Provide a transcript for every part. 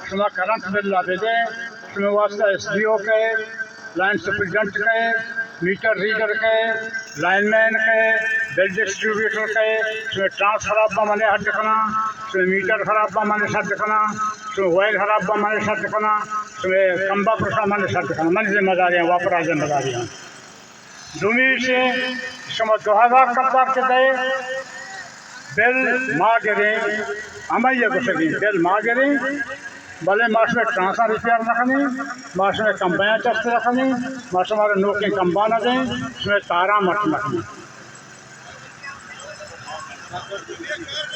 شما کرنٹ بل ءَ بدے، شما واسطہ ایس ڈی او کئے، لائن سپرنٹنڈنٹ کئے، میٹر ریڈر کئے، لائن مین کئے، بل ڈسٹریبیوٹر کئے، شما ٹرانس خراب با من ءَ ہڈ کناں، شما میٹر خراب با من ءَ سد کناں، شما وائل خراب با من ءَ سد کناں، شما کمبا پرشا من ءَ سد کناں، من ذمہ داری آں، واپرا ذمہ داری آں۔ دومی چہ شما دو ہزار کپدار کہ دئے، بل ما گریں، ہمائی ءَ گوشگیں، بل ما گریں، بلے ما شمئے ٹرانساں ریپیئر نہ کنیں، ما شمئے کمبیاں چست نہ کنیں، ما شمارا نوکیں کمباں نہ دیں، شمئے تاراں مٹ نہ کنیں۔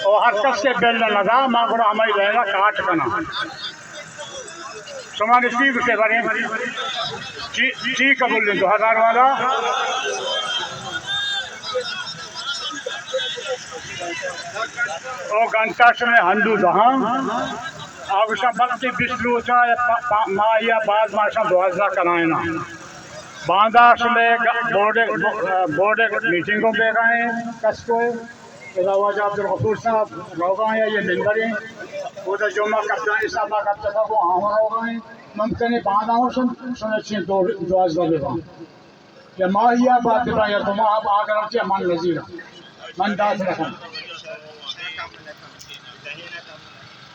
او ہر کس کہ بل نہ دا، ما گڑا ہمائی لائن ءَ کاٹ کناں۔ شما نشتی گوشے باریں۔ چی، چی قبول دیں دو ہزار والا؟ او گھنٹہ شمئے ہندو دہاں۔ آ گوشاں بلکہ بیست روچا یا پا، پا، ماہ یا بعد ما شاں دوازدہ کنائیناں۔ باندا شمئے گ، بورڈ، بورڈ میٹنگوں بیگائیں کس کوئے۔ ادا واجہ عبدالغفور صاحب روگا ایں، یہ ممبر ایں۔ اودا جمعہ کپتانی صاحب آ گپ جتا کو آہوں روگا ایں۔ ممکن ہے باندا ہوں شن، شن اچھیں دو، دوازدہ بباں۔ یا ماہ یا بعد بباں یا دو ماہ بعد اگر چہ من نزیرا۔ من دات رکھاں۔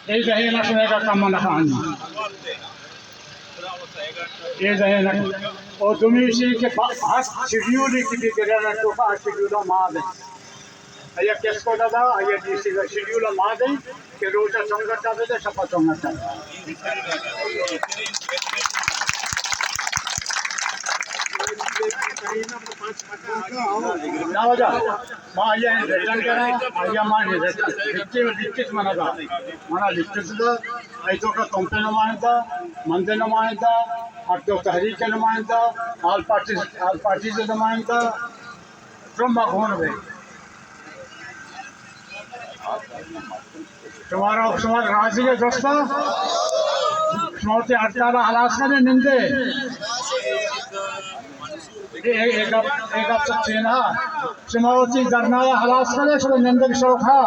اے ذہین شمئے کا کم نہ کھانی۔ اے ذہین۔ او دومی چیز کہ با، ہر شیڈیول کی بھی گرے تو کا شیڈیول ما دیں۔ آئی ءَ کس کو دادا، آئی ءَ ڈی سی شیڈیول ما دیں کہ روچا چنگا چا دے، شپا چنگا چا دے۔ نہ واجہ، ما آئی ءَ ریٹرن کریں، آئی ءَ ما ریٹرن، لکھت، لکھت منا دا، منا لکھت دا، آئی تو کا تمپے نمائندہ، مندے نمائندہ، حق تحریک نمائندہ، آل پارٹیز، آل پارٹیز نمائندہ، شما گون بے۔ شمارا، شما راضی ہے دوستاں؟ شما وتی ہڑتال ہلاس کنے نندے۔ اے، اے، اے گپ، اے گپ سچین ہا۔ شما وتی دھرنا ہلاس کنے، شما نندگ شوق ہا۔